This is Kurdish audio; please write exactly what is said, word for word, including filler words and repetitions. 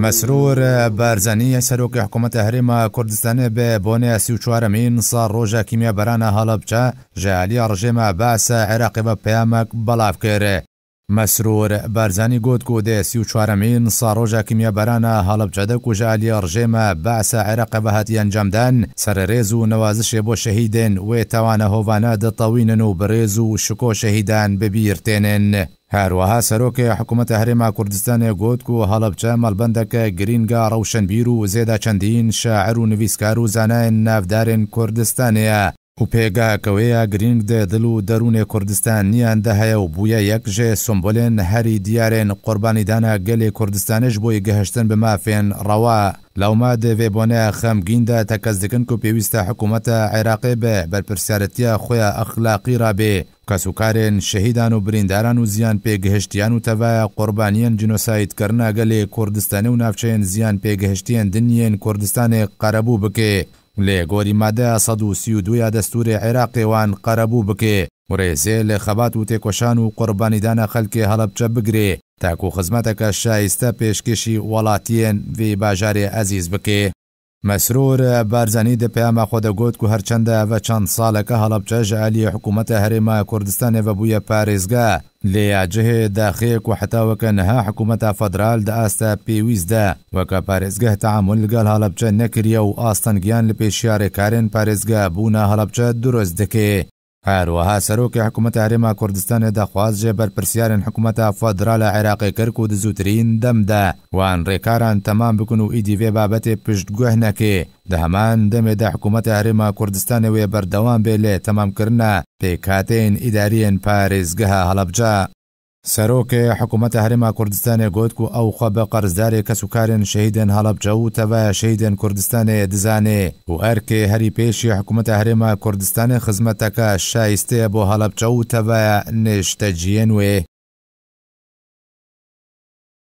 Mesrûr Barzanî, serokê hikûmeta Herêma Kurdistanê, bi bonê sî û çaremîn sal roja kîmyaberana Halebçe ji alî rejêma Be'sa Iraqê ve peyamek belav kir. Mesrûr Barzanî got ku di sî û çaremîn sal roja kîmyaberana Halebçe de ku ji alî rejêma Be'sa Iraqê ve hatiye encamdan, serrêz û newazişê bo şehîdên wê tawana hovane ditewînin û bi rêz û şiko şehîdan bi bîr tênin. Her wiha serokê hikûmeta Herêma Kurdistanê got ku Halebçe malbendeke girîng a rewşenbîr û zêde çendîn şair û nivîskar û zanayên navdarên Kurdistanê ye û pêgeheke wê ya girîng di dil û derûnê Kurdistaniyan de heye û bûye yek ji simbolên herî diyarên qurbanîdana gelê Kurdistanê ji bo yê gihiştin bi mafên rewa. Lewma di vê bonê xemgîn de tekez dikin ku pêwîst e hikûmeta Iraqê bi berpirsiyaretiya xwe ya exlaqî re bê. Kesûkarên şehîdan û birîndaran û ziyan pê gihiştiyan û tevaya qurbaniyên cînosayîdkirina gelê Kurdistanê û navçeyên ziyan pê gihiştiyên din yên Kurdistanê qerebû bike. Lê gorî madeya sed û sî û du ya destûrê Iraqê wan qerebû bike û rêzê li xebat û têkoşan û qurbanîdana xelkê Helebçe bigirê, ta ku xizmeteke şayiste pêşkêşî welatiyên vê bajarê ezîz bike. Mesrûr Barzanî di peyama xwe de got ku her çend e ev çend saleke Helebçe ji aliyê hikûmeta Herêma Kurdistanê ve bûye parêzgeh, lê ya cihê daxê ku heta weke niha hikûmeta federal di asta pêwîst de weke parêzgeh teamul li gel Helebçe nekiriye û astengiyan li pêşiya rêkarên parêzgehbûna Helebçe dirust dike. Her wiha serokê hikûmeta Herêma Kurdistanê daxwaz ji berpirsiyarên hikûmeta federal a Iraqê kir ku di zûtirîn dem de wan rêkaran temam bikin û îdî vê babetê piştguh neke. Di heman demê de hikûmeta Herêma Kurdistanê wê berdewam bê li temamkirina pêkhateyên îdariyên parêzgeha Helebce. Serokê hikûmeta Herêma Kurdistanê got ku ew xwe bi qerzdarê kesûkarên şehîdên Helebce û tevaya şehîdên Kurdistanê dizane û erkê herî pêşî hikûmeta Herêma Kurdistanê xizmeteke şayistê ye bo Helebce û tevaya nişteciyên wê.